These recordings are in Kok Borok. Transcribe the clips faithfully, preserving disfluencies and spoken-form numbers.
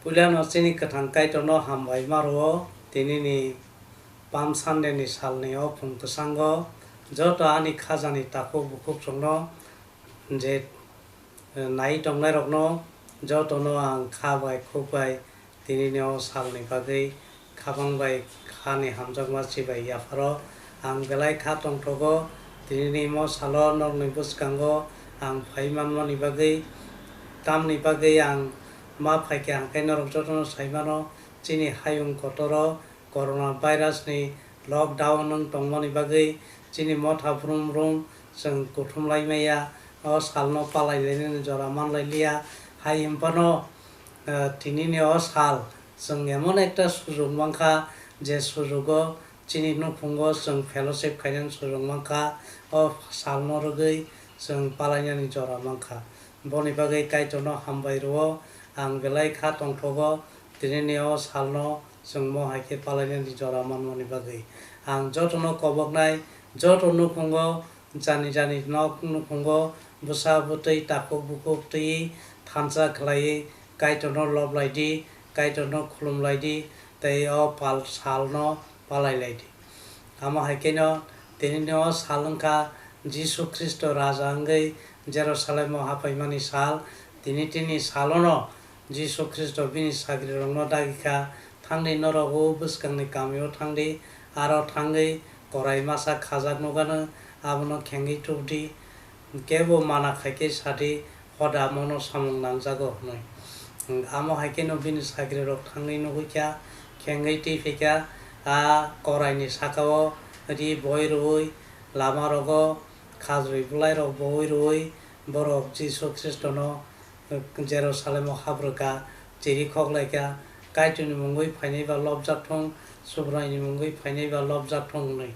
Puilano chini kwthang Kaitorno hambai ma rwo, tinini Palm Sunday ni salni o phung kwchango joto ani khajani takhuk bukhuk chwngno je, eh, nai tongnairokno jotono ang kha bai khuk bai tinini o salni bagwi khabang bai khani hamjakma chibai yapharo ang belai kha tongthogo. Tinini mo salo nokni bwskango ang phai manmani bagwi, tamni bagwi ang ma phaikha hwnkhe norok jotono sai mano, chini hayung kotoro corona virus ni lockdown wng tongmani bagwi chini motha brum brum chwng kuthum lai maya, o salno palai lainani jora man lai liya. Hai hwnphano, eh, tinini o sal chwng emon ekta sujuk mankha, je sujugo chini nukhungo chwng fellowship khainani sujuk mankha, o salno rwgwi chwng palainani jora mankha. Boni bagwi Kaitorno hambai rwo, ang belai kha tongthogo, tinini o salno chwng mo hai khe palainani jora manmani bagwi. Ang jotono koboknai, joto nukhungo, jani jani nok nukhungo bwsa bwtwi takhuk bukhuk twiwi thansa khlaiwi Kaitorno lob lai di, Kaitorno khulum lai di, tei o pal salno palai lai di. Amo hai kheno tinini o sal wngkha Jisu Khristo Raja wngwi Jerusalem o hapaimani sal. Tini tini salono Jisu Khristo bini sagrirokno dagi kha, "Thangdi norok o bwskangni kamio thangdi, aro thangwi korai masa khajak nukgano, abono khengwi tubdi." Kebo mana khai khe sadi, "Hoda mono samung nangjago," hwnwi. Amo hai kheno bini sagrirok thangwi nugwi kha, khengwi twi phi kha, a koraini saka-o ri boi rwui, lama rogo khajrwi bwlai rok boi rwui, borok Jisu Khristono Jerusalem o habrwkha, chiri khoklaikha, "Kaitorni mungwi phainai ba lobjak thung, Subraini mungwi phainai ba lobjak thung," hwnwi.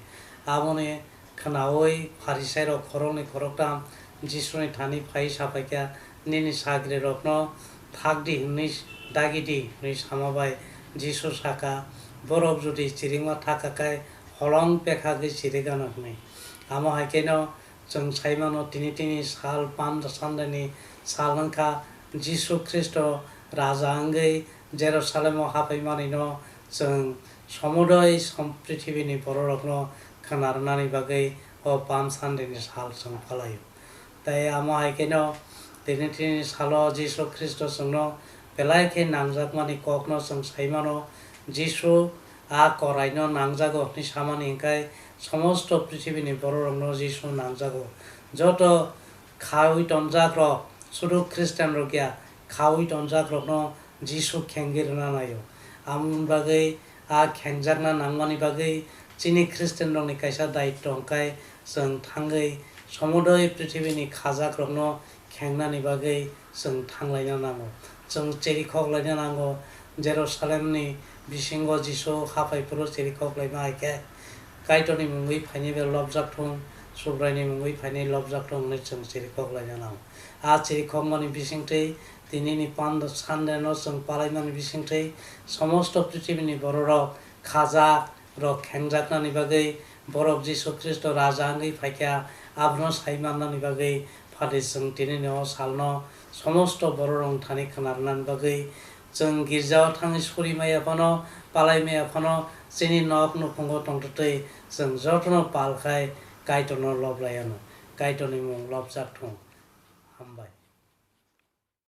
Aboni khnaui Pharisairok khoroknwi khoroktham Jisuni thani phaiwi saphaikha, "Nini sagrirokno thakdi hwnwi dagidi," hwnwi sama bai Jisu sakha, "Borok jodi chirikma thakha khe holong pekhagwi chirik anw," hwnwi. Amo hai kheno chwng sai mano, tini tini sal Palm Sunday ni sal wngkha, Jisu Khristo Raja wngwi Jerusalem o hapaimani no chwng somodoi som-, prithibini bororokno khna rwnani bagwi o Palm Sunday ni sal chwng palaio. Tei amo hai kheno tini tini salo Jisu Khristo chwngno belai khe nangjakmani kokno chwng sai mano. Jisu a koraino nangjago hwnwi samani hwnkhe somosto prithibini bororokno Jisu nangjago. Joto khaui tonjakrok, sudu Khristianrok ya, khaui tonjakrokno Jisu khengwi rwna naio. Amoni bagwi a khengjakna nangmani bagwi chini Khristianrokni kaisa daitto hwnkhe chwng thangwi somodoi prithibini khajakrokno khengnani bagwi chwng thanglaina nango. Chwng chirikhok laina nango. Jerusalemni bisingo Jisu haphai phuru chirikhok laima hai khe, "Kaitorni mungwi phainai bai lobjak thung, Subraini mungwi phainai lobjak thung," hwnwi chwng chirikhok laina nango. A chirikhokmani bisingtwi tinini Palm Sunday no chwng palaimani bisingtwi somosto prithibini bororok khajak rok khengjaknani bagwi, borok Jisu Khristo Raja wngwi phaikha, abono sai mannani bagwi phadi chwng tinini o salno somosto bororokni thani khna rwnani bagwi chwng girjao thangwi suri maya phano, palai maya phano, chini nok nukhungo tongtwtwi chwng jotono pal khai Kaitorno lob lai anw. Kaitorni mung lobjak thung. Hambai.